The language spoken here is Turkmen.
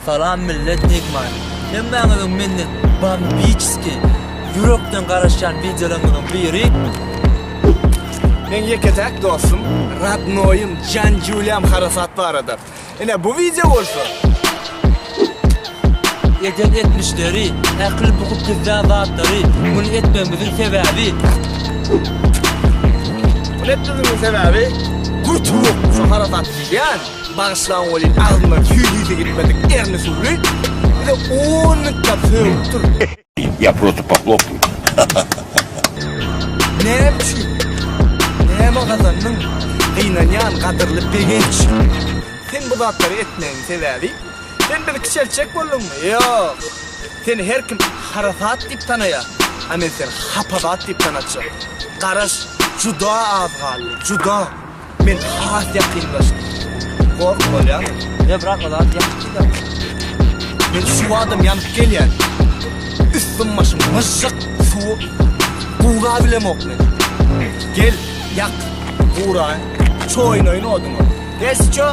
Salam millet Nigman. Hemmäňiziň menden bambiçski ýürekden garaşýan wideolaryňyzyň biri. Meň ýeke-täk dostum, radnoýym, jan jülýam harasat barada. Ine bu wideo bolsa. Eden etmişleri, ähli bukup gizlän zatlary, muny etmegimiziň sebäbi. Muny etmegimiziň sebäbi, gurtuluk şu harasat diýýän. Bagyşlaň welin agzyndan tüýs ysy gitmedik erni suwly bize on mintlap sögüpdir. Ýa prosto pohlopаю. Näme üçin? Näme gazandyň? Gynanýan gadyrly Begenç. Sen bu zatlary etmegiň sebäbi? Sen bizi kiçeltjek bolduňmy? Ýok. Seni her kim harasat diýip tanaýar. A men seni hapazat diýip tanatjak. Garaş, juda az galdy, juda. Men has ýakynlaşdym. Gork bolýamy? Ýa brat o zat ýakyp gidýär. Men şu adam ýanyp gelýän. Üstüm başym myžžyk suw gura bilemok men. Gel, ýak, guraý. Çoýunaýyn oduňa. Gel, Syço.